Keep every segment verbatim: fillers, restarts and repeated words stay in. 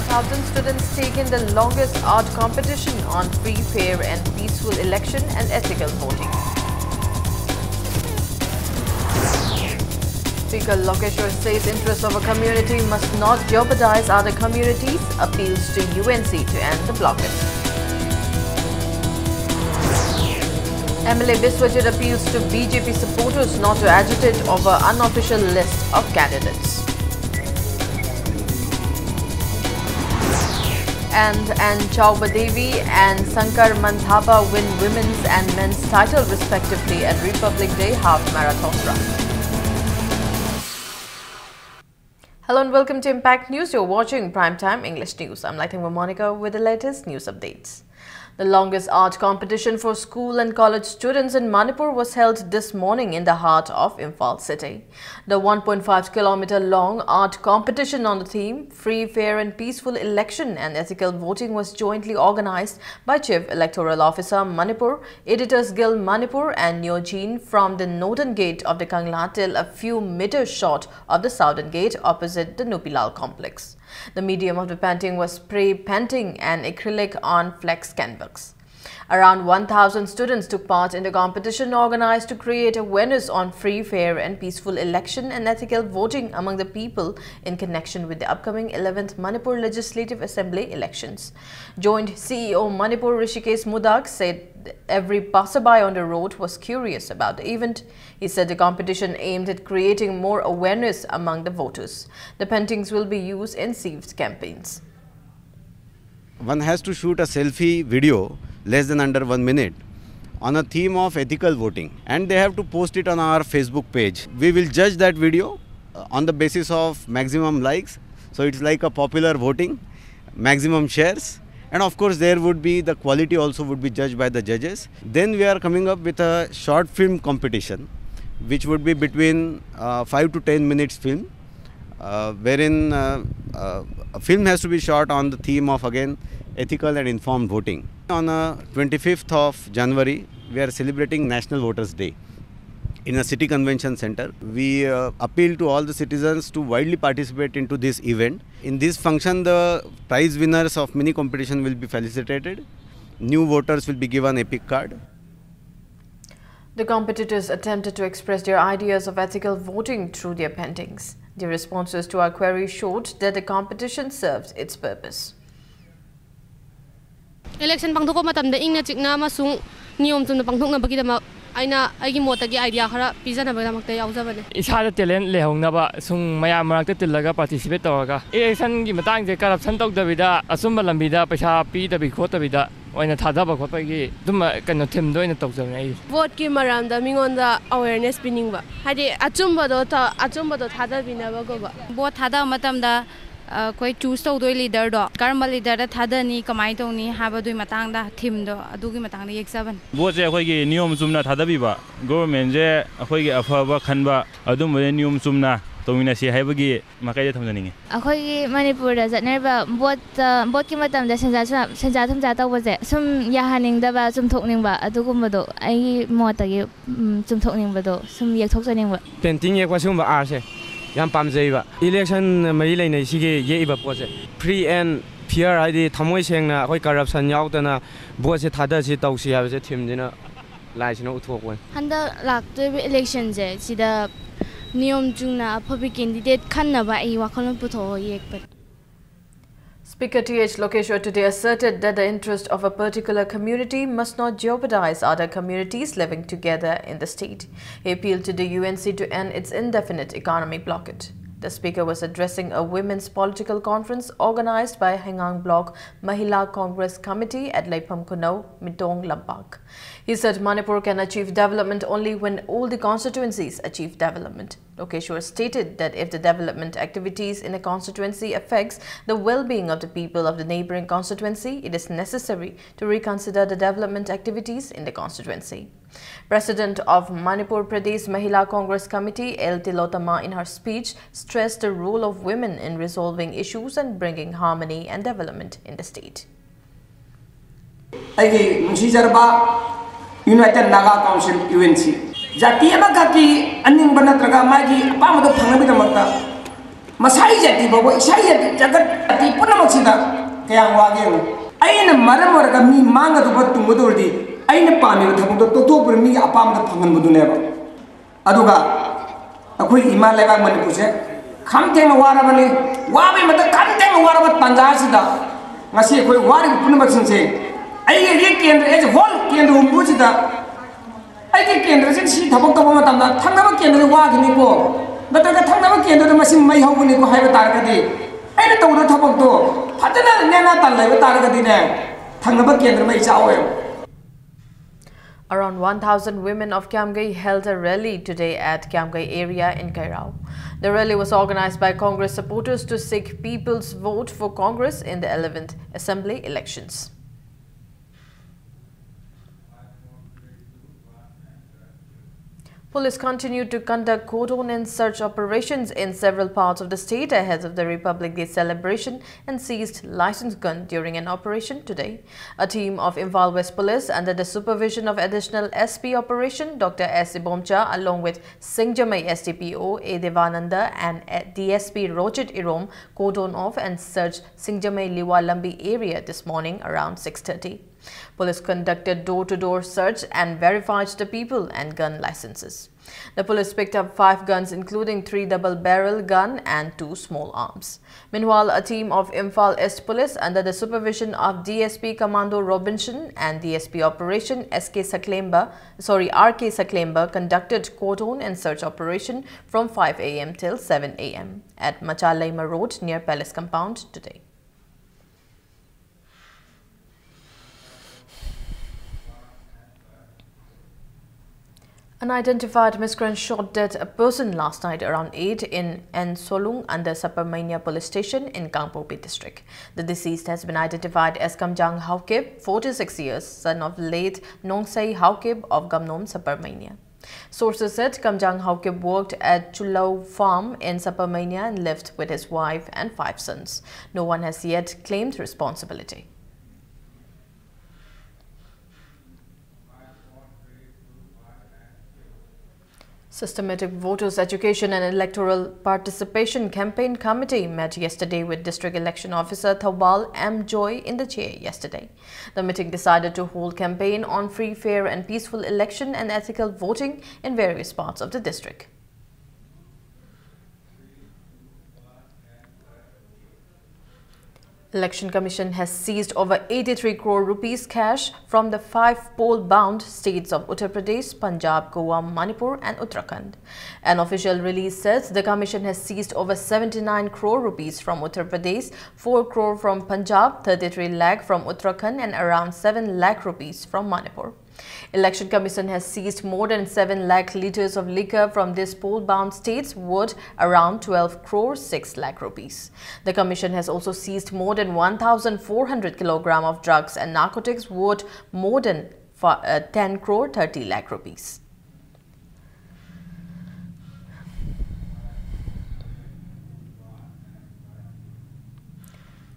Thousand students take in the longest art competition on free, fair and peaceful election and ethical voting. Speaker Lokeshwar says interests of a community must not jeopardize other communities, appeals to U N C to end the blockade. M L A Biswajit appeals to B J P supporters not to agitate over unofficial list of candidates. And N Chowba Devi and Sankar Manthapa win women's and men's title respectively at Republic Day half marathon run. Hello and welcome to Impact News. You're watching Primetime English News. I'm Laithangwa Monica with the latest news updates. The longest art competition for school and college students in Manipur was held this morning in the heart of Imphal city. The one point five kilometer long art competition on the theme Free, Fair and Peaceful Election and Ethical Voting was jointly organized by Chief Electoral Officer Manipur, Editors Guild Manipur and Neojin from the northern gate of the Kangla till a few meters short of the southern gate opposite the Nupilal complex. The medium of the painting was spray painting and acrylic on flex canvas. Around one thousand students took part in the competition organized to create awareness on free, fair and peaceful election and ethical voting among the people in connection with the upcoming eleventh Manipur Legislative Assembly elections. Joint C E O Manipur Hrishikesh Mudak said every passerby on the road was curious about the event. He said the competition aimed at creating more awareness among the voters. The paintings will be used in seat campaigns. One has to shoot a selfie video less than under one minute on a theme of ethical voting, and they have to post it on our Facebook page. We will judge that video uh, on the basis of maximum likes. So it's like a popular voting, maximum shares, and of course there would be, the quality also would be judged by the judges. Then we are coming up with a short film competition, which would be between uh, five to ten minutes film, uh, wherein uh, uh, a film has to be shot on the theme of, again, ethical and informed voting. On uh, twenty-fifth of January, we are celebrating National Voters Day. in a city convention center. We uh, appeal to all the citizens to widely participate into this event. In this function, the prize winners of mini competition will be felicitated. New voters will be given EPIC card. The competitors attempted to express their ideas of ethical voting through their paintings. Their responses to our query showed that the competition served its purpose. Election ꯄꯥꯡꯊꯣꯛꯄ ꯃꯇꯝꯗ ꯏꯪꯅ ꯆꯤꯛꯅ ꯑꯃꯁꯨꯡ ꯅꯤꯌꯣꯝ ꯆꯨꯝꯅ ꯄꯥꯡꯊꯣꯛꯅꯕꯒꯤꯗꯃꯛ ꯑꯩꯅ ꯑꯩꯒꯤ ꯃꯣꯠꯇꯒꯤ idea ꯈꯔ ꯄꯤꯖꯅꯕꯒꯤꯗꯃꯛꯇ ꯌꯥꯎꯖꯕꯅꯦ꯫ ꯏꯁꯥꯗ talent ꯂꯩꯍꯧꯅꯕ ꯁꯨꯝ ꯃꯌꯥꯝ ꯃꯔꯛꯇ ꯇꯤꯜꯂꯒ participate ꯇꯧꯔꯒ electionꯒꯤ ꯃꯇꯥꯡꯁꯦ corruption ꯇꯧꯗꯕꯤꯗ ꯑꯆꯨꯝꯕ ꯂꯝꯕꯤꯗ ꯄꯩꯁꯥ ꯄꯤꯗꯕꯤ ꯈꯣꯠꯇꯕꯤꯗ ꯑꯣꯏꯅ ꯊꯥꯗꯕ ꯈꯣꯠꯄꯒꯤ ꯑꯗꯨꯝꯕ ꯀꯩꯅꯣ themeꯗ ꯑꯣꯏꯅ ꯇꯧꯖꯕꯅꯦ ꯑꯩ꯫ Voteꯀꯤ ꯃꯔꯝꯗ ꯃꯤꯉꯣꯟꯗ awareness ꯄꯤꯅꯤꯡꯕ, ꯍꯥꯏꯗꯤ ꯑꯆꯨꯝꯕꯗꯣ ꯊ- ꯑꯆꯨꯝꯕꯗꯣ ꯊꯥꯗꯕꯤꯅꯕꯀꯣ꯫ Vote ꯊꯥꯗꯕ ꯃꯇꯝꯗ ꯑꯩꯈꯣꯏ choose ꯇꯧꯗꯣꯏ leaderꯗꯣ ꯀꯔꯝꯕ leaderꯗ ꯊꯥꯗꯅꯤ, ꯀꯃꯥꯏꯅ ꯇꯧꯅꯤ ꯍꯥꯏꯕꯗꯨꯒꯤ ꯃꯇꯥꯡꯗ themeꯗꯣ ꯑꯗꯨꯒꯤ ꯃꯇꯥꯡꯗ ꯌꯦꯛꯆꯕꯅꯤ꯫ Voteꯁꯦ ꯑꯩꯈꯣꯏꯒꯤ ꯅꯤꯌꯣꯝ ꯆꯨꯝꯅ ꯊꯥꯗꯕꯤꯕ, governmentꯁꯦ ꯑꯩꯈꯣꯏꯒꯤ ꯑꯐꯕ ꯈꯟꯕ, ꯑꯗꯨꯝꯕꯗ ꯅꯤꯌꯣꯝ ꯆꯨꯝꯅ ꯇꯧꯃꯤꯟꯅꯁꯤ ꯍꯥꯏꯕꯒꯤ ꯃꯥꯏꯀꯩꯗ ꯊꯝꯖꯅꯤꯡꯉꯤ꯫ ꯑꯩꯈꯣꯏꯒꯤ ꯃꯅꯤꯄꯨꯔꯗ ꯆꯠꯅꯔꯤꯕ voteꯇ voteꯀꯤ ꯃꯇꯝꯗ ꯁꯦꯟꯖꯥ ꯁꯦꯟꯖꯥ ꯊꯨꯝꯖꯥ ꯇꯧꯕꯁꯦ ꯁꯨꯝ ꯌꯥꯍꯟꯅꯤꯡꯗꯕ, ꯆꯨꯝꯊꯣꯛꯅꯤꯡꯕ, ꯑꯗꯨꯒꯨꯝꯕꯗꯣ ꯑꯩꯒꯤ ꯃꯣꯠꯇꯒꯤ ꯎꯝ, ꯆꯨꯝꯊꯣꯛꯅꯤꯡꯕꯗꯣ ꯁꯨꯝ ꯌꯦꯛꯊꯣꯛꯆꯅꯤꯡꯕ꯫ Painting ꯌꯦꯛꯄ ꯁꯤꯒꯨꯝꯕ artꯁꯦ ꯌꯥꯝ ꯄꯥꯝꯖꯩꯕ꯫ Election ꯃꯔꯤ ꯂꯩꯅꯩ ꯁꯤꯒꯤ ꯌꯦꯛꯏꯕ ꯄꯣꯠꯁꯦ꯫ Free and fair ꯍꯥꯏꯗꯤ ꯊꯃꯣꯏ ꯁꯦꯡꯅ ꯑꯩꯈꯣꯏ corruption ꯌꯥꯎꯗꯅ voteꯁꯦ ꯊꯥꯗꯁꯤ ꯇꯧꯁꯤ ꯍꯥꯏꯕꯁꯦ themeꯁꯤꯅ ꯂꯥꯏꯁꯤꯅ ꯎꯠꯊꯣꯛꯄꯅꯤ꯫ ꯍꯟꯗꯛ ꯂꯥꯛꯇꯣꯏꯕ electionꯁꯦ ꯁꯤꯗ ꯅꯤꯌꯣꯝ ꯆꯨꯝꯅ ꯑꯐꯕ candidate ꯈꯟꯅꯕ ꯑꯩ ꯋꯥꯈꯜꯂꯣꯟ ꯄꯨꯊꯣꯛꯑꯒ ꯌꯦꯛꯄꯅꯤ꯫ Speaker T H Lokeshwar today asserted that the interest of a particular community must not jeopardize other communities living together in the state. He appealed to the U N C to end its indefinite economic blockade. The speaker was addressing a women's political conference organized by Hengang Block Mahila Congress Committee at Leipam Khunou, Mitong Lampak. He said Manipur can achieve development only when all the constituencies achieve development. Lokeshwar stated that if the development activities in a constituency affects the well-being of the people of the neighbouring constituency, it is necessary to reconsider the development activities in the constituency. President of Manipur Pradesh Mahila Congress Committee, L Tilotama, in her speech, stressed the role of women in resolving issues and bringing harmony and development in the state. ꯑꯩꯒꯤ ꯅꯨꯡꯁꯤꯖꯔꯕ United Naga Council, U N C, ꯖꯥꯇꯤ ꯑꯃꯈꯛꯀꯤ ꯑꯅꯤꯡꯕ ꯅꯠꯇ꯭ꯔꯒ ꯃꯥꯒꯤ ꯑꯄꯥꯝꯕꯗꯣ ꯐꯪꯅꯕꯒꯤꯗꯃꯛꯇ ꯃꯁꯥꯒꯤ ꯖꯥꯇꯤ ꯐꯥꯎꯕ, ꯏꯁꯥꯒꯤ ꯖꯥꯇꯤ, ꯖꯒꯠ ꯖꯥꯇꯤ ꯄꯨꯝꯅꯃꯛꯁꯤꯗ ꯀꯌꯥꯝ ꯋꯥꯒꯦ ꯌꯦꯡꯉꯨ꯫ ꯑꯩꯅ ꯃꯔꯝ ꯑꯣꯏꯔꯒ ꯃꯤ ꯃꯥꯡꯒꯗꯧꯕ ꯇꯨꯡꯒꯗꯧꯔꯗꯤ ꯑꯩꯅ ꯄꯥꯝꯃꯤꯕ ꯊꯕꯛꯇꯣ ꯇꯣꯛꯊꯣꯛꯄꯗ ꯃꯤꯒꯤ ꯑꯄꯥꯝꯕꯗꯣ ꯐꯪꯍꯟꯕꯗꯨꯅꯦꯕ꯫ ꯑꯗꯨꯒ ꯑꯩꯈꯣꯏ ꯏꯃꯥ ꯂꯩꯕꯥꯛ ꯃꯅꯤꯄꯨꯔꯁꯦ ꯈꯝ ꯊꯦꯡꯅ ꯋꯥꯔꯕꯅꯤ꯫ ꯋꯥꯕꯒꯤ ꯃꯊꯛ ꯈꯝ ꯊꯦꯡꯅ ꯋꯥꯔꯕ ꯇꯥꯟꯖꯥꯁꯤꯗ ꯉꯁꯤ ꯑꯩꯈꯣꯏ ꯋꯥꯔꯤꯕ ꯄꯨꯝꯅꯃꯛꯁꯤꯡꯁꯦ ꯑꯩꯒꯤ ꯀꯦꯟꯗ꯭ꯔ, as a whole, ꯀꯦꯟꯗ꯭ꯔ ꯍꯨꯝꯐꯨꯁꯤꯗ ꯑꯩꯒꯤ ꯀꯦꯟꯗ꯭ꯔꯁꯤꯗ ꯁꯤ ꯊꯕꯛ ꯇꯧꯕ ꯃꯇꯝꯗ ꯊꯪꯅꯕ ꯀꯦꯟꯗ꯭ꯔꯗ ꯋꯥꯈꯤꯅꯤꯀꯣ, ꯅꯠꯇ꯭ꯔꯒ ꯊꯪꯅꯕ ꯀꯦꯟꯗ꯭ꯔꯗ ꯃꯁꯤ ꯃꯩ ꯍꯧꯒꯅꯤꯀꯣ ꯍꯥꯏꯕ ꯇꯥꯔꯒꯗꯤ, ꯑꯩꯅ ꯇꯧꯒꯗꯕ ꯊꯕꯛꯇꯣ ꯐꯖꯅ ꯅꯦꯅꯥ ꯇꯥꯅ ꯂꯩꯕ ꯇꯥꯔꯒꯗꯤꯅꯦ, ꯊꯪꯅꯕ ꯀꯦꯟꯗ꯭ꯔ ꯃꯩ ꯆꯥꯛꯑꯣꯏꯕ꯫ Around one thousand women of Kiamgay held a rally today at Kiamgay area in Kairao. The rally was organized by Congress supporters to seek people's vote for Congress in the eleventh Assembly elections. Police continued to conduct cordon and search operations in several parts of the state ahead of the Republic Day celebration and seized licensed gun during an operation today. A team of Imphal West Police, under the supervision of Additional S P Operation Doctor S Ibomcha, along with Singjamei S D P O A Devananda and D S P Rochit Irom, cordoned off and searched Singjamei Liwa Lambi area this morning around six thirty. Police conducted door-to-door search and verified the people and gun licenses. The police picked up five guns, including three double-barrel gun and two small arms. Meanwhile, a team of Imphal East Police, under the supervision of D S P Commando Robinson and D S P Operation S K Saklemba, sorry, R K Saklemba, conducted cordon and search operation from five A M till seven A M at Machalaima Road near Palace Compound today. Unidentified miscreant shot dead a person last night around eight in N Solung under Sapermania Police Station in Kangpokpi district. The deceased has been identified as Kamjang Haokip, forty-six years, son of late Nongsei Haokip of Gamnom, Sapermania. Sources said Kamjang Haokip worked at Chulau farm in Sapermania and lived with his wife and five sons. No one has yet claimed responsibility. Systematic Voters Education and Electoral Participation Campaign Committee met yesterday with District Election Officer Thoubal M Joy in the chair yesterday. The meeting decided to hold campaign on free, fair and peaceful election and ethical voting in various parts of the district. Election Commission has seized over eighty-three crore rupees cash from the five poll-bound states of Uttar Pradesh, Punjab, Goa, Manipur and Uttarakhand. An official release says the commission has seized over seventy-nine crore rupees from Uttar Pradesh, four crore from Punjab, thirty-three lakh from Uttarakhand and around seven lakh rupees from Manipur. Election Commission has seized more than seven lakh liters of liquor from these poll-bound states, worth around twelve crore six lakh rupees. The commission has also seized more than one thousand four hundred kilogram of drugs and narcotics, worth more than fi- uh, ten crore thirty lakh rupees.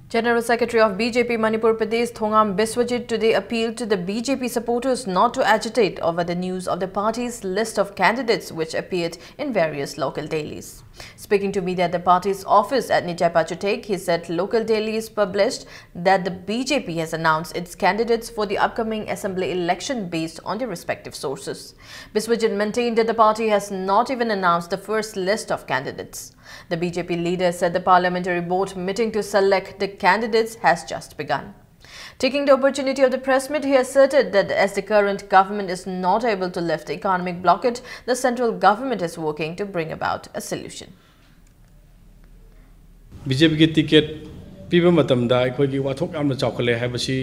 General Secretary of B J P Manipur Pradesh Thongam Biswajit today appealed to the B J P supporters not to agitate over the news of the party's list of candidates, which appeared in various local dailies. Speaking to media at the party's office at Nichai Pachuteg, he said local dailies published that the B J P has announced its candidates for the upcoming assembly election based on their respective sources. Biswajit maintained that the party has not even announced the first list of candidates. The B J P leader said the parliamentary board meeting to select the candidates has just begun. Taking the opportunity of the press meet, he asserted that as the current government is not able to lift the economic blockade, the central government is working to bring about a solution. B J ꯄꯤꯒꯤ ticket ꯄꯤꯕ ꯃꯇꯝꯗ ꯑꯩꯈꯣꯏꯒꯤ ꯋꯥꯊꯣꯛ ꯌꯥꯝꯅ ꯆꯥꯎꯈꯠꯂꯦ ꯍꯥꯏꯕꯁꯤ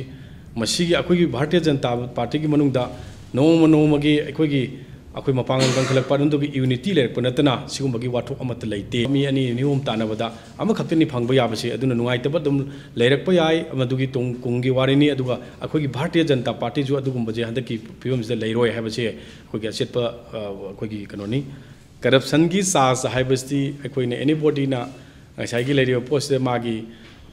ꯃꯁꯤꯒꯤ ꯑꯩꯈꯣꯏꯒꯤ ꯚꯥꯔꯇꯤꯌ ꯖꯅꯇꯥ ꯄꯥꯔꯇꯤꯒꯤ ꯃꯅꯨꯡꯗ ꯅꯣꯡꯃ ꯅꯣꯡꯃꯒꯤ ꯑꯩꯈꯣꯏꯒꯤ ꯑꯩꯈꯣꯏ ꯃꯄꯥꯡꯒꯜ ꯀꯟꯈꯠꯂꯛꯄ ꯑꯗꯨꯒꯤ ꯌꯨꯅꯤꯇꯤ ꯂꯩꯔꯛꯄ ꯅꯠꯇꯅ ꯁꯤꯒꯨꯝꯕꯒꯤ ꯋꯥꯊꯣꯛ ꯑꯃꯠꯇ ꯂꯩꯇꯦ꯫ ꯃꯤ ꯑꯅꯤ ꯃꯤ ꯑꯍꯨꯝ ꯇꯥꯟꯅꯕꯗ ꯑꯃꯈꯛꯇꯅꯤ ꯐꯪꯕ ꯌꯥꯕꯁꯦ꯫ ꯑꯗꯨꯅ ꯅꯨꯡꯉꯥꯏꯇꯕ ꯑꯗꯨꯝ ꯂꯩꯔꯛꯄ ꯌꯥꯏ, ꯃꯗꯨꯒꯤ ꯇꯨꯡ ꯀꯨꯡꯒꯤ ꯋꯥꯔꯤꯅꯤ꯫ ꯑꯗꯨꯒ ꯑꯩꯈꯣꯏꯒꯤ ꯚꯥꯔꯇꯤꯌ ꯖꯅꯇꯥ ꯄꯥꯔꯇꯤꯁꯨ ꯑꯗꯨꯒꯨꯝꯕꯁꯦ ꯍꯟꯗꯛꯀꯤ ꯐꯤꯕꯝꯁꯤꯗ ꯂꯩꯔꯣꯏ ꯍꯥꯏꯕꯁꯦ ꯑꯩꯈꯣꯏꯒꯤ ꯑꯆꯦꯠꯄ, ꯑ, ꯑꯩꯈꯣꯏꯒꯤ ꯀꯩꯅꯣꯅꯤ꯫ ꯀꯔꯞꯁꯟꯒꯤ ꯆꯥꯔꯖ ꯍꯥꯏꯕꯁꯤꯗꯤ ꯑꯩꯈꯣꯏꯅ ꯑꯦꯅꯤꯕꯣꯗꯤꯅ ꯉꯁꯥꯏꯒꯤ ꯂꯩꯔꯤꯕ ꯄꯣꯠꯁꯤꯗ ꯃꯥꯒꯤ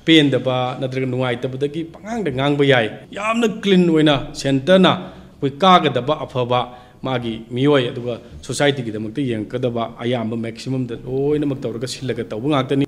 ꯄꯦꯟꯗꯕ ꯅꯠꯇ꯭ꯔꯒ ꯅꯨꯡꯉꯥꯏꯇꯕꯗꯒꯤ ꯄꯉꯥꯡꯗ ꯉꯥꯡꯕ ꯌꯥꯏ꯫ ꯌꯥꯝꯅ ꯀ꯭ꯂꯤꯟ ꯑꯣꯏꯅ ꯁꯦꯟꯇꯔꯅ ꯑꯩꯈꯣꯏ ꯀꯥꯒꯗꯕ ꯑꯐꯕ ꯃꯥꯒꯤ ꯃꯤꯑꯣꯏ ꯑꯗꯨꯒ ꯁꯣꯁꯥꯏꯇꯤꯒꯤꯗꯃꯛꯇ ꯌꯦꯡꯉꯛꯀꯗꯕ ꯑꯌꯥꯝꯕ ꯃꯦꯛꯁꯤꯃꯝꯗ ꯂꯣꯏꯅꯃꯛ ꯇꯧꯔꯒ ꯁꯤꯜꯂꯒ ꯇꯧꯕ ꯉꯥꯛꯇꯅꯤ꯫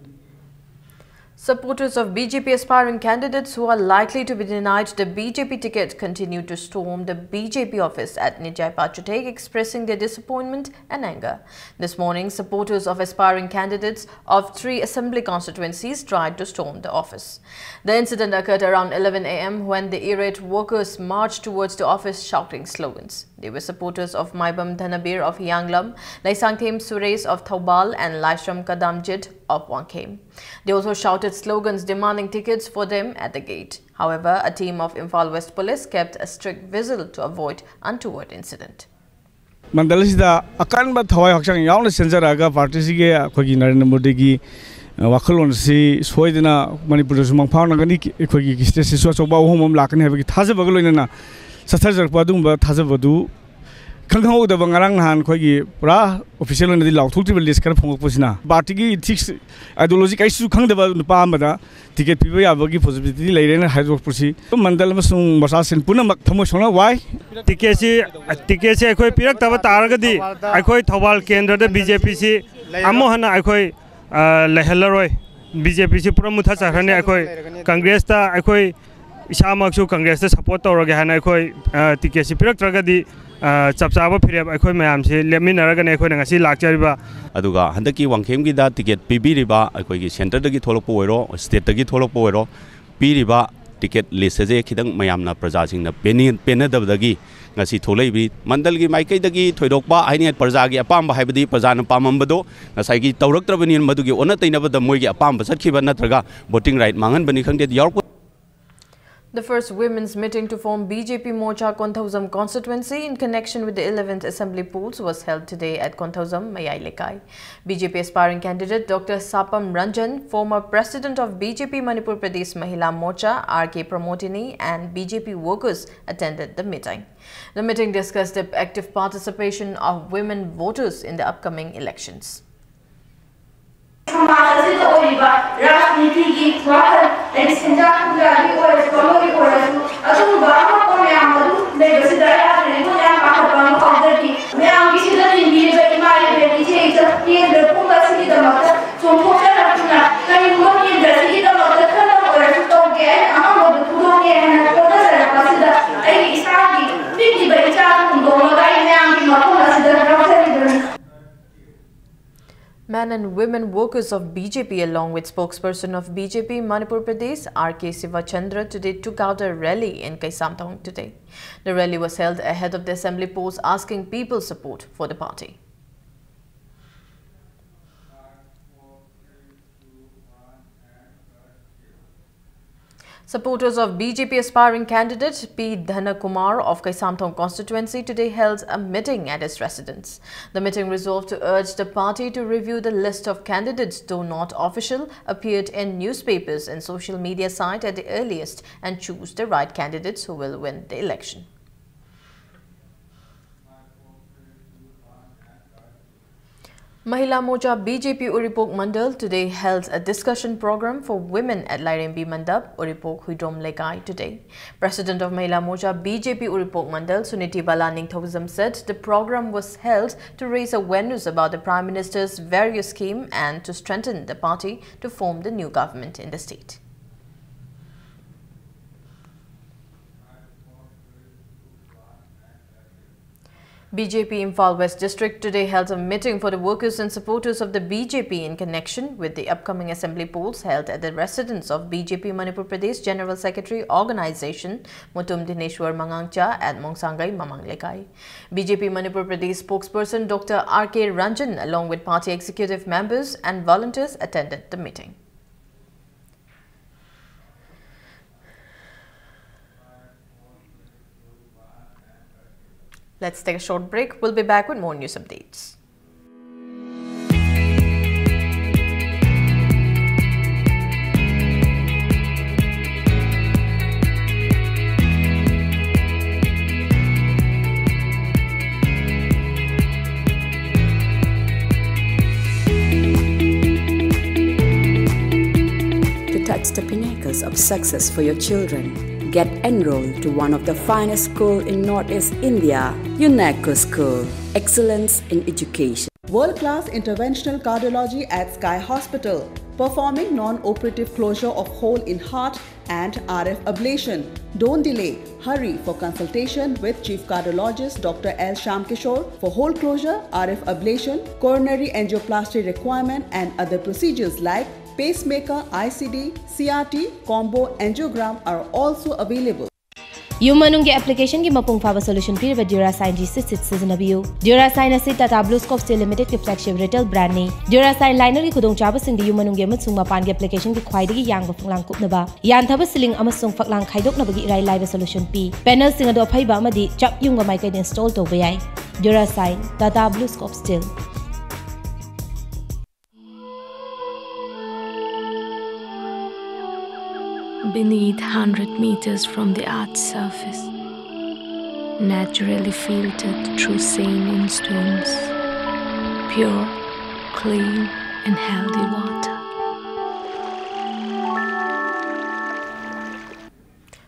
Supporters of B J P aspiring candidates who are likely to be denied the B J P ticket continue to storm the B J P office at Nijai Pachuteg, expressing their disappointment and anger. This morning, supporters of aspiring candidates of three assembly constituencies tried to storm the office. The incident occurred around eleven a m when the irate workers marched towards the office shouting slogans. They were supporters of Maibam Dhanabir of Hiyanglam, Laisangthem Suresh of Thoubal, and Laishram Kadamjit of Wangkhem. They also shouted slogans demanding tickets for them at the gate. However, a team of Imphal West Police kept a strict vigil to avoid untoward incident. ꯃꯟꯗꯜ ꯑꯁꯤꯗ ꯑꯀꯟꯕ ꯊꯋꯥꯏ ꯍꯛꯆꯥꯡ ꯌꯥꯎꯅ ꯆꯦꯟꯖꯔꯛꯑꯒ ꯄꯥꯔꯇꯤꯁꯤꯒꯤ ꯑꯩꯈꯣꯏꯒꯤ ꯅꯔꯦꯟꯗ꯭ꯔ ꯃꯣꯗꯤꯒꯤ ꯋꯥꯈꯜꯂꯣꯟ ꯑꯁꯤ ꯁꯣꯏꯗꯅ ꯃꯅꯤꯄꯨꯔꯗꯁꯨ ꯃꯪ ꯐꯥꯎꯅꯒꯅꯤ, ꯑꯩꯈꯣꯏꯒꯤ ꯁ꯭ꯇꯦꯠꯁꯤꯁꯨ ꯑꯆꯧꯕ ꯑꯍꯣꯡꯕ ꯑꯃ ꯂꯥꯛꯀꯅꯤ ꯍꯥꯏꯕꯒꯤ ꯊꯥꯖꯕꯒ ꯂꯣꯏꯅꯅ ꯆꯠꯊꯖꯔꯛꯄ ꯑꯗꯨꯒꯨꯝꯕ ꯊꯥꯖꯕꯗꯨ ꯈꯪꯍꯧꯗꯕ ꯉꯔꯥꯡ ꯅꯍꯥꯟ ꯑꯩꯈꯣꯏꯒꯤ ꯄꯨꯔꯥ ꯑꯣꯐꯤꯁꯤꯌꯦꯜ ꯑꯣꯏꯅꯗꯤ ꯂꯥꯎꯊꯣꯛꯇ꯭ꯔꯤꯕ ꯂꯤꯁ ꯈꯔ ꯐꯣꯡꯉꯛꯄꯁꯤꯅ ꯄꯥꯔꯇꯤꯒꯤ ꯏꯊꯤꯛꯁ ꯑꯥꯏꯗꯤꯌꯣꯂꯣꯖꯤ ꯀꯔꯤꯁꯨ ꯈꯪꯗꯕ ꯅꯨꯄꯥ ꯑꯃꯗ ꯇꯤꯀꯦꯠ ꯄꯤꯕ ꯌꯥꯕꯒꯤ ꯄꯣꯁꯤꯕꯤꯂꯤꯇꯤ ꯂꯩꯔꯦꯅ ꯍꯥꯏꯗꯣꯛꯄꯁꯤ ꯃꯟꯗꯜ ꯑꯃꯁꯨꯡ ꯃꯣꯔꯆꯥꯁꯤꯡ ꯄꯨꯝꯅꯃꯛ ꯊꯃꯣꯏ ꯁꯣꯛꯅ ꯋꯥꯏ꯫ ꯇꯤꯀꯦꯠꯁꯤ ꯇꯤꯀꯦꯠꯁꯤ ꯑꯩꯈꯣꯏ ꯄꯤꯔꯛꯇꯕ ꯇꯥꯔꯒꯗꯤ ꯑꯩꯈꯣꯏ ꯊꯧꯕꯥꯜ ꯀꯦꯟꯗ꯭ꯔꯗ ꯕꯤ ꯖꯦ ꯄꯤꯁꯤ ꯑꯃꯨꯛ ꯍꯟꯅ ꯑꯩꯈꯣꯏ ꯑ, ꯂꯩꯍꯜꯂꯔꯣꯏ꯫ ꯕꯤ ꯖꯦ ꯄꯤꯁꯤ ꯄꯨꯔꯥ ꯃꯨꯠꯊꯠꯆꯈ꯭ꯔꯅꯤ꯫ ꯑꯩꯈꯣꯏ ꯀꯪꯒ꯭ꯔꯦꯁꯇ ꯑꯩꯈꯣꯏ ꯏꯁꯥꯃꯛꯁꯨ ꯀꯪꯒ꯭ꯔꯦꯁꯇ ꯁꯄꯣꯔꯠ ꯇꯧꯔꯒꯦ ꯍꯥꯏꯅ ꯑꯩꯈꯣꯏ ꯑ, ꯇꯤꯀꯦꯠꯁꯤ ꯄꯤꯔꯛꯇ꯭ꯔꯒꯗꯤ ꯑ, ꯆꯞ ꯆꯥꯕ ꯐꯤꯔꯦꯞ ꯑꯩꯈꯣꯏ ꯃꯌꯥꯝꯁꯤ ꯂꯦꯞꯃꯤꯟꯅꯔꯒꯅꯤ ꯑꯩꯈꯣꯏꯅ ꯉꯁꯤ ꯂꯥꯛꯆꯔꯤꯕ꯫ ꯑꯗꯨꯒ ꯍꯟꯗꯛꯀꯤ ꯋꯥꯡꯈꯦꯝꯒꯤꯗ ꯇꯤꯀꯦꯠ ꯄꯤꯕꯤꯔꯤꯕ ꯑꯩꯈꯣꯏꯒꯤ ꯁꯦꯟꯇꯔꯗꯒꯤ ꯊꯣꯛꯂꯛꯄ ꯑꯣꯏꯔꯣ, ꯁ꯭ꯇꯦꯠꯇꯒꯤ ꯊꯣꯛꯂꯛꯄ ꯑꯣꯏꯔꯣ, ꯄꯤꯔꯤꯕ ꯇꯤꯀꯦꯠ ꯂꯤꯁ ꯑꯁꯦ ꯈꯤꯇꯪ ꯃꯌꯥꯝꯅ ꯄ꯭ꯔꯖꯥꯁꯤꯡꯅ ꯄꯦꯟꯅ- ꯄꯦꯟꯅꯗꯕꯗꯒꯤ ꯉꯁꯤ ꯊꯣꯛꯂꯛꯏꯕꯅꯤ꯫ ꯃꯟꯗꯜꯒꯤ ꯃꯥꯏꯀꯩꯗꯒꯤ ꯊꯣꯏꯗꯣꯛꯄ ꯍꯥꯏꯅꯤꯡꯉꯥꯏ, ꯄ꯭ꯔꯖꯥꯒꯤ ꯑꯄꯥꯝꯕ ꯍꯥꯏꯕꯗꯤ ꯄ꯭ꯔꯖꯥꯅ ꯄꯥꯝꯃꯝꯕꯗꯣ ꯉꯁꯥꯏꯒꯤ ꯇꯧꯔꯛꯇ꯭ꯔꯕꯅꯤꯅ ꯃꯗꯨꯒꯤ ꯑꯣꯟꯅ ꯇꯩꯅꯕꯗ ꯃꯣꯏꯒꯤ ꯑꯄꯥꯝꯕ ꯆꯠꯈꯤꯕ ꯅꯠꯇ꯭ꯔꯒ ꯚꯣꯇꯤꯡ ꯔꯥꯏꯠ ꯃꯥꯡꯍꯟꯕꯅꯤ ꯈꯪꯗꯦ, ꯌꯥꯎꯔꯛꯄ The first women's meeting to form B J P Morcha Konthoujam constituency in connection with the eleventh assembly polls was held today at Konthoujam Mayai Lekai. B J P aspiring candidate Doctor Sapam Ranjan, former president of B J P Manipur Pradesh Mahila Morcha, R K Pramodini, and B J P workers attended the meeting. The meeting discussed the active participation of women voters in the upcoming elections. ꯁꯃꯥꯖ ꯑꯁꯤꯗ ꯑꯣꯏꯔꯤꯕ ꯔꯥꯖꯅꯤꯇꯤꯒꯤ ꯋꯥꯈꯜ, ꯍꯥꯏꯗꯤ ꯁꯦꯟꯖꯥ ꯊꯨꯝꯖꯥꯒꯤ ꯑꯣꯏꯔꯁꯨ, ꯑꯃꯒꯤ ꯑꯣꯏꯔꯁꯨ, ꯑꯗꯨꯒꯨꯝꯕ ꯑꯃꯣꯠꯄ ꯃꯌꯥꯝ ꯑꯗꯨ ꯂꯩꯕꯁꯤꯗ ꯑꯩꯍꯥꯛꯅ ꯑꯩꯉꯣꯟꯗ ꯌꯥꯝ ꯄꯥꯈꯠꯄ ꯑꯃ ꯐꯥꯎꯖꯔꯤ꯫ Men and women workers of B J P, along with spokesperson of B J P Manipur Pradesh, R K Sivachandra, today took out a rally in Kaisamthong today. The rally was held ahead of the assembly polls, asking people's support for the party. Supporters of B J P aspiring candidate P Dhanakumar of Kaisamthong constituency today held a meeting at his residence. The meeting resolved to urge the party to review the list of candidates, though not official, appeared in newspapers and social media site at the earliest and choose the right candidates who will win the election. Mahila Morcha B J P Uripok Mandal today held a discussion program for women at Lairembi Mandap, Uripok Huidom Lekai today. President of Mahila Morcha B J P Uripok Mandal, Suniti Bala Ningthoujam, said the program was held to raise awareness about the Prime Minister's various scheme and to strengthen the party to form the new government in the state. B J P Imphal West District today held a meeting for the workers and supporters of the B J P in connection with the upcoming assembly polls held at the residence of B J P Manipur Pradesh General Secretary Organization, Mutum Dineshwar Mangangcha, at Mongsangai Mamang Lekai. B J P Manipur Pradesh spokesperson Doctor R K Ranjan, along with party executive members and volunteers, attended the meeting. Let's take a short break. We'll be back with more news updates. To touch the pinnacles of success for your children, get enrolled to one of the finest schools in Northeast India, UNESCO School. Excellence in education. World-class interventional cardiology at Sky Hospital, performing non-operative closure of hole in heart and R F ablation. Don't delay. Hurry for consultation with Chief Cardiologist Doctor L Shyamkishore for hole closure, R F ablation, coronary angioplasty requirement, and other procedures like pacemaker, I C D, C R T, combo angiogram are also available. ꯌꯨꯝ ꯃꯅꯨꯡꯒꯤ ꯑꯦꯄ꯭ꯂꯤꯀꯦꯁꯟꯒꯤ ꯃꯄꯨꯡ ꯐꯥꯕ solution ꯄꯤꯔꯤꯕ ꯗ꯭ꯌꯨꯔꯥꯁꯥꯏꯟ G six six ꯁꯤꯖꯤꯟꯅꯕꯤꯌꯨ꯫ Durashine ꯑꯁꯤ Tata blue scope steel ꯂꯤꯃꯤꯇꯦꯗꯀꯤ flagship retail ꯕ꯭ꯔꯥꯟꯗꯅꯤ꯫ ꯗ꯭ꯌꯨꯔꯥꯁꯥꯏꯟ ꯂꯥꯏꯅꯔꯒꯤ ꯈꯨꯗꯣꯡꯆꯥꯕꯁꯤꯡꯗꯤ ꯌꯨꯝ ꯃꯅꯨꯡꯒꯤ ꯑꯃꯁꯨꯡ ꯃꯄꯥꯟꯒꯤ ꯑꯦꯄ꯭ꯂꯤꯀꯦꯁꯟꯒꯤ ꯈ꯭ꯋꯥꯏꯗꯒꯤ ꯌꯥꯡꯕ ꯐꯛꯂꯥꯡ ꯀꯨꯞꯅꯕ, ꯌꯥꯟꯊꯕ ꯁꯤꯂꯤꯡ ꯑꯃꯁꯨꯡ ꯐꯛꯂꯥꯡ ꯈꯥꯏꯗꯣꯛꯅꯕꯒꯤ ꯏꯔꯥꯏ ꯂꯥꯏꯕ ꯁꯣꯂꯨꯁꯟ ꯄꯤ꯫ ꯄꯦꯅꯦꯜꯁꯤꯡ ꯑꯗꯨ ꯑꯐꯩꯕ ꯑꯃꯗꯤ ꯆꯞ ꯌꯨꯡꯕ ꯃꯥꯏꯀꯩꯗ ꯏꯟꯁ꯭ꯇꯣꯜ ꯇꯧꯕ ꯌꯥꯏ꯫ Durashine, Tata blue scope steel. Beneath, hundred meters from the earth's surface, naturally filtered through saline stones, pure, clean, and healthy water.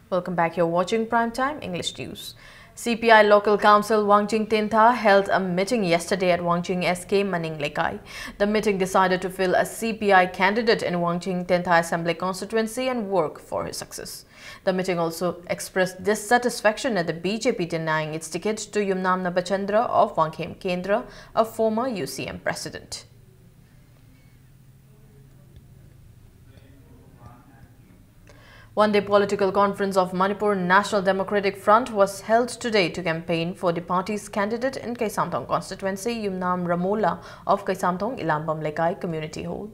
Welcome back. You're watching Prime Time English News. C P I Local Council Wangjing Tentha held a meeting yesterday at Wangjing S K Maning Lekai. The meeting decided to fill a C P I candidate in Wangjing Tentha Assembly Constituency and work for his success. The meeting also expressed dissatisfaction at the B J P denying its ticket to Yumnam Nabachandra of Wangkhem Kendra, a former U C M president. One-day political conference of Manipur National Democratic Front was held today to campaign for the party's candidate in Kaisamthong constituency, Yumnam Ramola of Kaisamthong Ilambam Lekai Community Hall.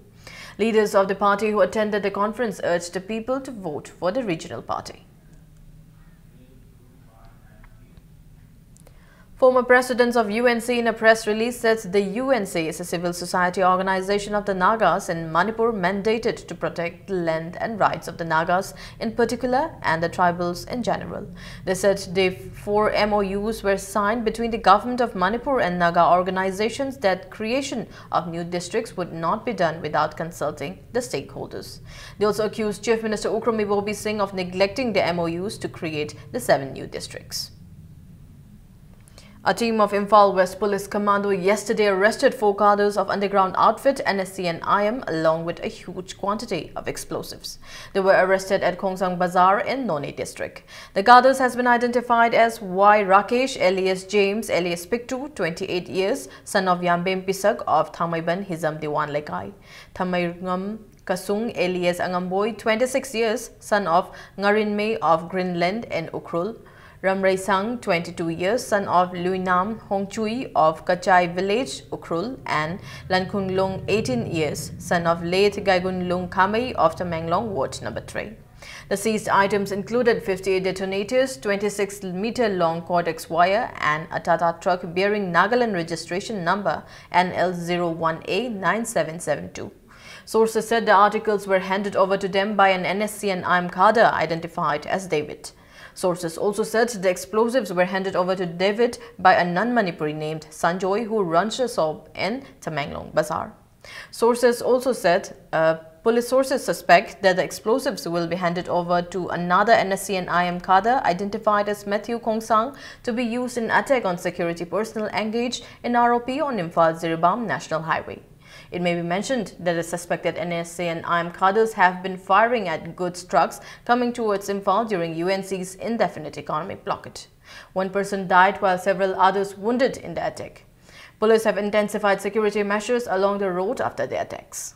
Leaders of the party who attended the conference urged the people to vote for the regional party. Former presidents of U N C in a press release said the U N C is a civil society organization of the Nagas in Manipur mandated to protect the land and rights of the Nagas in particular and the tribals in general. They said the four M O Us were signed between the government of Manipur and Naga organizations that creation of new districts would not be done without consulting the stakeholders. They also accused Chief Minister Ukhrul Ibobi Singh of neglecting the M O Us to create the seven new districts. A team of Imphal West Police Commando yesterday arrested four cadres of underground outfit N S C N I M along with a huge quantity of explosives. They were arrested at Khongsang Bazar in Noney district. The cadres has been identified as Y Rakesh alias James alias Piktu, twenty-eight years, son of Yambem Pisak of Thangmeiban Hizam Diwan Lekai, Thameingam Kasung alias Angamboi, twenty-six years, son of Ngarinmei of Greenland and Ukhrul, Ramreisang, twenty-two years, son of Luinam Hongchui of Kachai village, Ukhrul, and Lankhunglung, eighteen years, son of late Gaigunlung Khamei of Tamenglong, Ward number three. The seized items included fifty-eight detonators, twenty-six meter long cortex wire, and a Tata truck bearing Nagaland registration number N L zero one A nine seven seven two. Sources said the articles were handed over to them by an N S C N I M cadre identified as David. Sources also said the explosives were handed over to David by a non-Manipuri named Sanjoy, who runs a shop in Tamenglong Bazar. Sources also said, uh, police sources suspect that the explosives will be handed over to another N S C N I M cadre identified as Matthew Khongsang to be used in attack on security personnel engaged in R O P on Imphal Jiribam National Highway. It may be mentioned that the suspected N S C N I M cadres have been firing at goods trucks coming towards Imphal during U N C's indefinite economic blockade. One person died while several others wounded in the attack. Police have intensified security measures along the road after the attacks.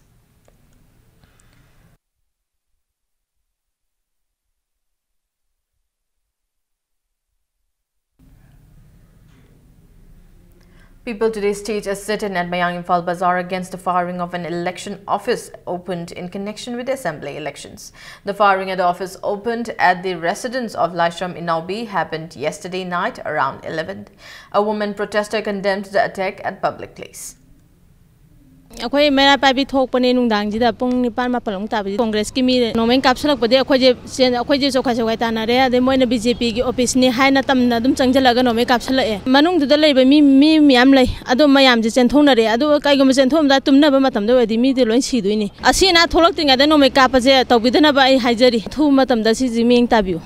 People today staged a sit-in at Mayang Imphal Bazar against the firing of an election office opened in connection with the assembly elections. The firing at the office opened at the residence of Laishram Inaobi happened yesterday night around eleven. A woman protester condemned the attack at public place. ꯑꯩꯈꯣꯏ ꯃꯩꯔꯥ ꯄꯥꯏꯕꯤ ꯊꯣꯛꯄꯅꯦ ꯅꯨꯡꯗꯥꯡꯁꯤꯗ ꯄꯨꯡ ꯅꯤꯄꯥꯟ ꯃꯥꯄꯟꯃꯨꯛ ꯇꯥꯕꯁꯤ ꯀꯣꯡꯒ꯭ꯔꯦꯁꯀꯤ ꯃꯤ ꯅꯣꯡꯃꯩ ꯀꯥꯞꯁꯤꯜꯂꯛꯄꯗꯒꯤ ꯑꯩꯈꯣꯏꯁꯦ ꯆꯦꯟ-, ꯑꯩꯈꯣꯏꯁꯦ ꯆꯣꯛꯈꯥꯏ ꯆꯣꯛꯈꯥꯏ ꯇꯥꯅꯔꯦ꯫ ꯑꯗꯩ ꯃꯣꯏꯅ ꯕꯤ ꯖꯦ ꯄꯤꯒꯤ ꯑꯣꯐꯤꯁꯅꯤ ꯍꯥꯏꯅ ꯇꯝꯅ ꯑꯗꯨꯝ ꯆꯪꯁꯤꯜꯂꯛꯑꯒ ꯅꯣꯡꯃꯩ ꯀꯥꯞꯁꯤꯜꯂꯛꯑꯦ꯫ ꯃꯅꯨꯡꯗꯨꯗ ꯂꯩꯕ ꯃꯤ, ꯃꯤ ꯃꯌꯥꯝ ꯂꯩ꯫ ꯑꯗꯣ ꯃꯌꯥꯝꯁꯦ ꯆꯦꯟꯊꯣꯛꯅꯔꯦ꯫ ꯑꯗꯨ ꯀꯩꯒꯨꯝꯕ ꯆꯦꯟꯊꯣꯛꯑꯝꯗꯥꯏ ꯇꯨꯝꯅꯕ ꯃꯇꯝꯗ ꯑꯣꯏꯔꯗꯤ ꯃꯤꯗꯤ ꯂꯣꯏ ꯁꯤꯗꯣꯏꯅꯤ꯫ ꯑꯁꯤ ꯑꯅꯥ ꯊꯣꯛꯂꯛꯇ꯭ꯔꯤꯉꯩꯗ ꯅꯣꯡꯃꯩ ꯀꯥꯞꯄꯁꯦ ꯇꯧꯕꯤꯗꯅꯕ ꯑꯩ ꯍꯥꯏꯖꯔꯤ꯫ ꯑꯊꯨꯕ ꯃꯇꯝꯗ ꯁꯤꯁꯤ ꯃꯤꯠꯌꯦꯡ ꯇꯥꯕꯤꯌꯨ꯫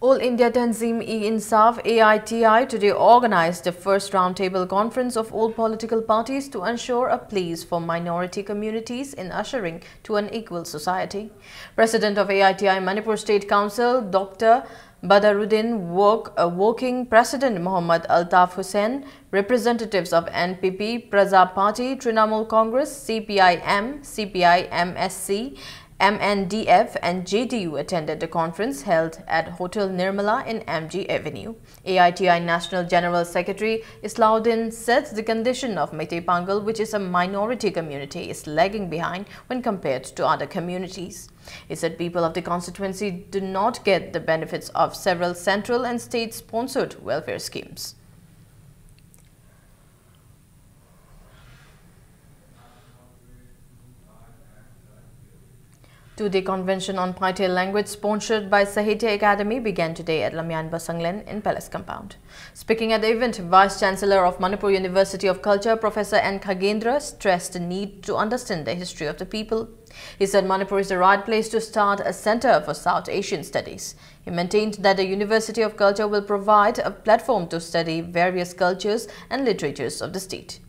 All India Tanzim-e-Insaf, A I T I, today organized the first roundtable conference of all political parties to ensure a place for minority communities in ushering to an equal society. President of A I T I Manipur State Council, Doctor Badaruddin Wok, uh, Working President Mohammad Altaf Hussain, representatives of N P P, Praja Party, Trinamool Congress, C P I M, C P I M S C, M N D F and J D U attended the conference held at Hotel Nirmala in M G Avenue. A I T I National General Secretary Islauddin said the condition of Meitei Pangal, which is a minority community, is lagging behind when compared to other communities. He said people of the constituency do not get the benefits of several central and state-sponsored welfare schemes. Two-day convention on Paite language sponsored by Sahitya Academy began today at Lamyan Basanglen in Palace Compound. Speaking at the event, Vice Chancellor of Manipur University of Culture, Professor N Khagendra, stressed the need to understand the history of the people. He said Manipur is the right place to start a center for South Asian studies. He maintained that the University of Culture will provide a platform to study various cultures and literatures of the state.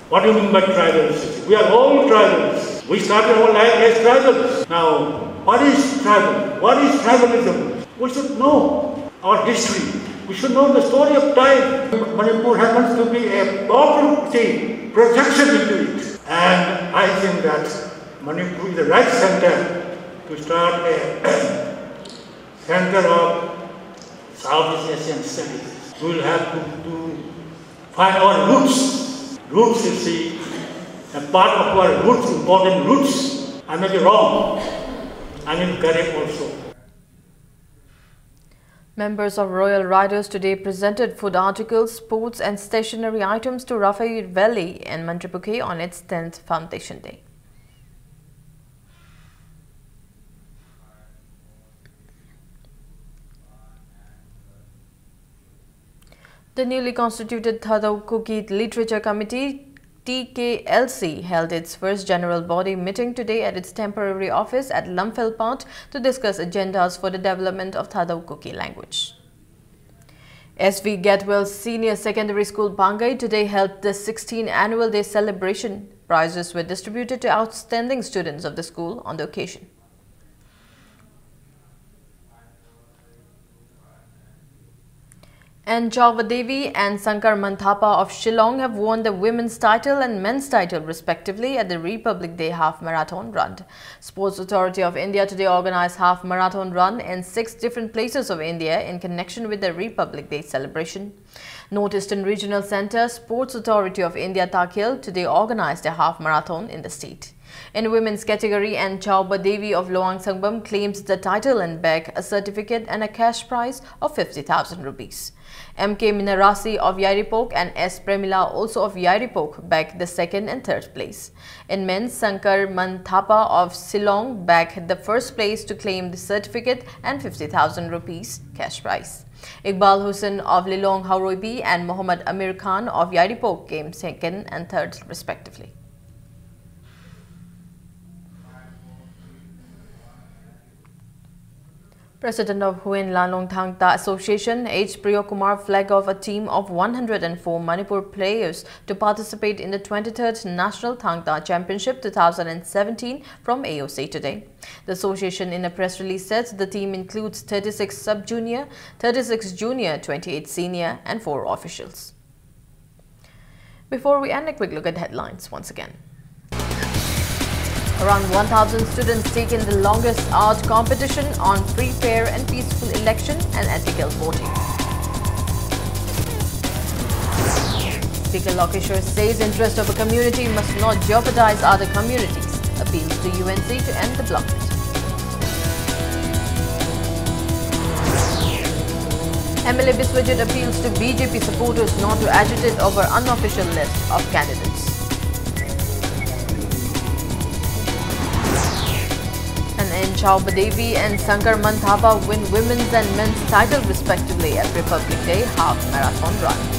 What do you mean by tribal society? We are all tribals. We started our life as tribals. Now, what is tribal? What is tribalism? We should know our history. We should know the story of time. Manipur happens to be a powerful thing, projection into it. And I think that Manipur is the right center to start a center of Southeast Asian studies. We will have to, to find our roots. Roots, you see, a part of our roots, important roots. I may be wrong. I may be correct also. Members of Royal Riders today presented food articles, sports and stationery items to Rafael Valley in Mantripuke on its tenth Foundation Day. The newly constituted Thadou Kuki Literature Committee T K L C held its first general body meeting today at its temporary office at Lamphel Park to discuss agendas for the development of Thadou Kuki language. S V Getwell Senior Secondary School Pangai today held the sixteenth annual day celebration. Prizes were distributed to outstanding students of the school on the occasion. And Chawba Devi and Sankar Manthapa of Shillong have won the women's title and men's title respectively at the Republic Day Half Marathon Run. Sports Authority of India today organized half marathon run in six different places of India in connection with the Republic Day celebration. North Eastern Regional Centre Sports Authority of India Takhil today organized a half marathon in the state. In women's category, N Chawba Devi of Loang Sangbam claims the title and bag a certificate and a cash prize of fifty thousand rupees. M K Minarasi of Yairipok and S Premila, also of Yairipok, bagged the second and third place. In men's, Sankar Manthapa of Shillong bagged the first place to claim the certificate and fifty thousand rupees cash prize. Iqbal Hussain of Lilong Haroibi and Mohammad Amir Khan of Yairipok came second and third respectively. President of Huin Lanlong Thangta Association, H Priyo Kumar, flag off a team of one hundred and four Manipur players to participate in the twenty-third National Thangta Championship two thousand and seventeen from A O C today. The association, in a press release, says the team includes thirty-six sub-junior, thirty-six junior, twenty-eight senior, and four officials. Before we end, a quick look at headlines once again. Around one thousand students take in the longest art competition on free, fair and peaceful election and ethical voting. Speaker Lokeshwar says interest of a community must not jeopardize other communities. Appeals to U N C to end the blockade. M L A Biswajit appeals to B J P supporters not to agitate over unofficial list of candidates. And N Chawba Devi and Sankar Manthapa win women's and men's title respectively at Republic Day half marathon run.